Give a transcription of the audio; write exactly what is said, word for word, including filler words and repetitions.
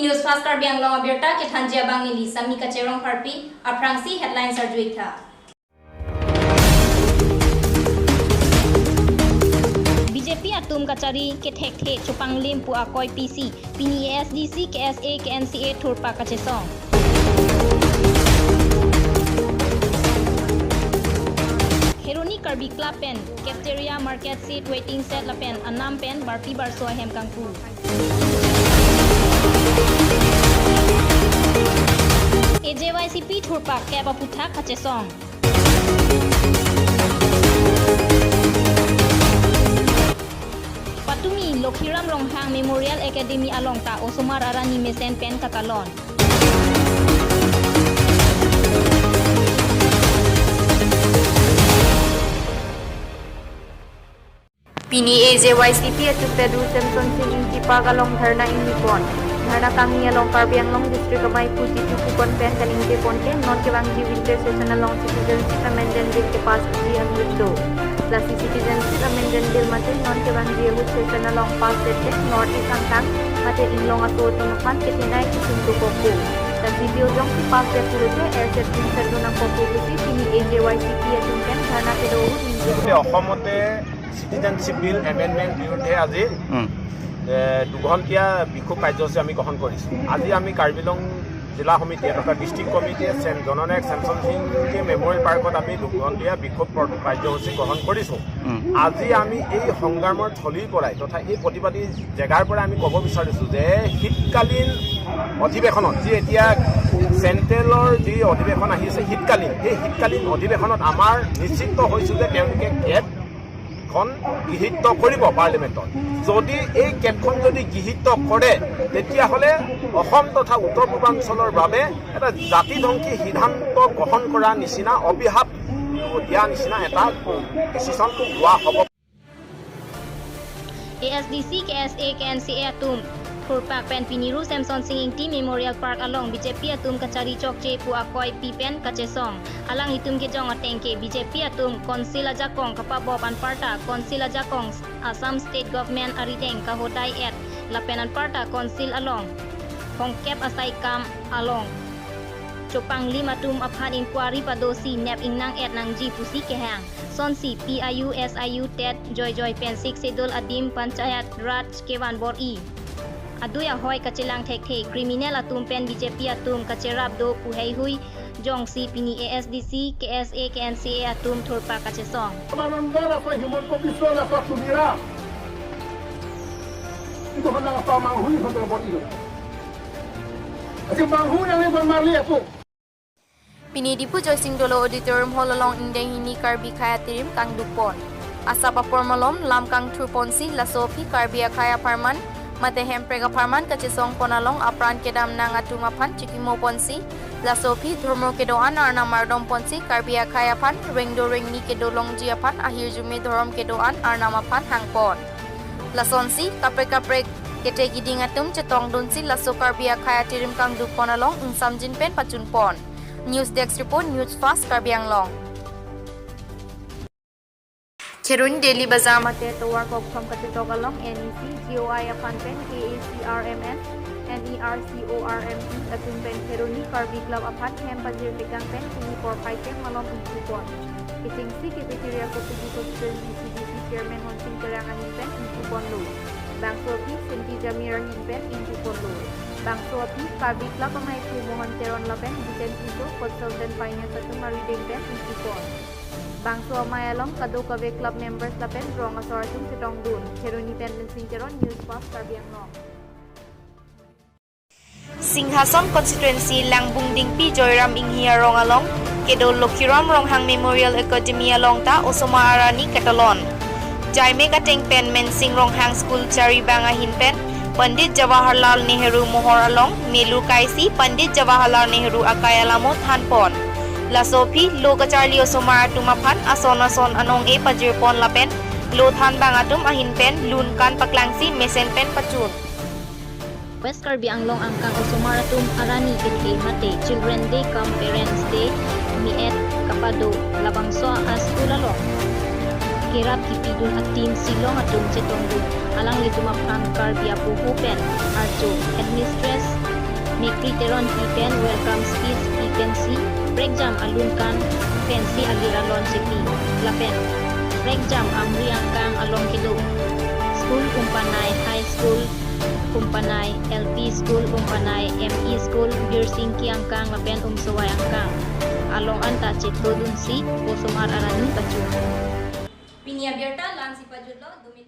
News Fast Karbi Anglong abirta kethanji abang neli Sami Kacherong Pharpi, aphrangsi headlines arju-ik tha. B J P atum kachari kethekthe chopanglim pu akoi pisi, pini A S D C, K S A, K N C A thurpak kachesong. Kheroni Karbi Club pen Cafeteria, Market Shed, Waiting Shed lapen anam pen barpi barso ahem kangpu. A J Y C P thurpak kep aputhak kachesong. Patumi Lokhiram Ronghang Memorial Academy along ta osomar arni mesen pen katalon. Pini A J Y C P atum Pedro Samson Sing Ingti Park along dharna ingni pon. Dharna kangni along Karbi Anglong District Amei Pu Jitu Phukon pen kaningje pon ke non kevangji winter session along Citizenship Amendment Bill kepass ji angbong do. Lasi Citizenship Amendment Bill mate non kevangji ahut session along pass det ke North East angkang mate inglong aso atum aphan kethenei kesung dokokpo. Lasi bill jongsi pass det pulote airset pen sendo nangkok pusi pini A J Y C P atum pen dharna kedo ahut ningje. অসমতে চিটিজেনশ্বিপ বিল এমেণ্ডমেণ্ট বিৰুদ্ধে আজি, উম। এ, দুঘণ্টীয়া বিক্ষোভ কাৰ্যসূচী আমি গ্ৰহণ কৰিছোঁ। আজি আমি কাৰ্বি আংলং জিলা সমিতিয়ে তথা ডিষ্ট্ৰিক্ট কমিটিয়ে চেন-, জননায়ক চেমচন সিংকে মেমৰিয়েল পাৰ্কত আমি দুঘণ্টীয়া বিক্ষোভ প্ৰ-, কাৰ্যসূচী গ্ৰহণ কৰিছোঁ। উম। আজি আমি এই সংগ্ৰামৰ থলীৰ পৰাই তথা এই প্ৰতিবাদী জেগাৰ পৰাই আমি ক'ব বিচাৰিছোঁ যে শীতকালীন অধিৱেশনত, যি এতিয়া চেণ্ট্ৰেলৰ যি অধিৱেশন আহিছে শীতকালীন, সেই শীতকালীন অধিৱেশনত আমাৰ নিশ্চিত হৈছোঁ যে তেওঁলোকে কেবখন গৃহীত কৰিব পাৰ্লিমেণ্টত। যদি এই কেবখন যদি গৃহীত কৰে, তেতিয়াহ'লে অসম তথা উত্তৰ পূৰ্বাঞ্চলৰ বাবে এটা জাতিধ্বংসী সিদ্ধান্ত গ্ৰহণ কৰা নিচিনা, অভিশাপ দিয়া নিচিনা এটা ডিচিশ্যন লোৱা হ'ব। A S D C, K S A, K N C A atum thurpak pen pini ru Semson Sing Ingti Memorial Park along B J P atum kachari chokche pu akoi pi pen kachesong. Alanglitum kejong ateng ke B J P atum Council ajakong kapabop anparta Council ajakong Assam State Government arideng kahodai et lapen anparta Council along hongkep asai kam along chopanglim atum aphan inquiry padosi nep ingnang et nangji pusi kehang. Sonsi P I U S I U tet joijoi pen Sixth Schedule adim Panchayat Raj kevan bor-i. Adui ahoi kachelang thekthe, criminal atum pen B J P atum kacherap do pu heihui jongsi pini A S D C, K S A, K N C A atum thurpak kachesong. Manandara sa Himanta Biswa Sarma Tuliram. Itu hendak apa manghui hendak buat itu. Aja manghui yang lebar marli aku. Pini Diphu Joysing Doloi Auditorium Hall along ingdeng hini Karbi akhei atirim kangduk pon. Asap apor malom lam kangthur ponsi laso aphi Karbi akhei apharman mate hemprek apharman kachesong pon along apran kedam nang atum aphan chikimo ponsi laso aphi dhormo kedo-an arnam ardom ponsi Karbi akhei aphan rengdo rengni kedo longji aphan ahirjume dhorom kedo-an arnam aphan hang pon. Lasonsi kaprek kaprek kethek iding atum chetongdunsi laso Karbi akhei atirim kangduk pon along ingsamjin pen pachun pon. News Desk Report, News Fast Karbi Anglong. Kheroni Daily Bazar mate tovar kokthom kachetok along N E C, G O I aphan pen K A C R M S, N E R C O R M P atum pen Kheroni Karbi Club aphan hem pajir tekang pen pini porphai kep malom ingpu pon. Kechengsi Cafeteria Kopili Constituency C D C Chairman Honsing Terang ahin pen ingpu ponlo. Bangso aphi Senti Jamir ahin pen ingpu ponlo. Bangso aphi Karbi Club amei Pu Mohan Teron lapen Biten Tisso, Consultant Finance atum arideng pen ingpu pon. Bangso amei along kadokave club members lapen rong asor atum chetongdun. Kheroni pen Lensing Teron, News Fast Karbi Anglong. Singhason Constituency Langbung Dingpi Joyram Inghi arong along kedo Lokhiram Ronghang Memorial Academy along ta osomar arni katalon. Jaimek ateng pen Mensing Ronghang School chari bang ahin pen Pandit Jawaharlal Nehru Mohor along melu kaisi Pandit Jawaharlal Nehru akai alamo than pon. Laso aphi lo kacharli osomar atum aphan ason ason anong-e pajir pon lapen lo than bang atum ahin pen lun kan paklangsi mesen pen pachun. West Karbi Anglong angkang osomar atum arni kethe mate Children Day cum Parents Day mi-et kapado labangso a-school along kerap kipidun a-team Shillong atum chetongdun alanglitum aphan Karbi apoho pen archo Headmistress Mekri Teronpi pen welcome speech pi pensi prekjam alun kan pensi alir alon chepi lapen prekjam amri angkang along kedo school, Umpanai High School, Umpanai L P School, Umpanai M E School, Birsingki angkang lapen Umsowai angkang along anta chetodunsi osomar arani pachu. Pini abirta la-ansi pajutlo, dumi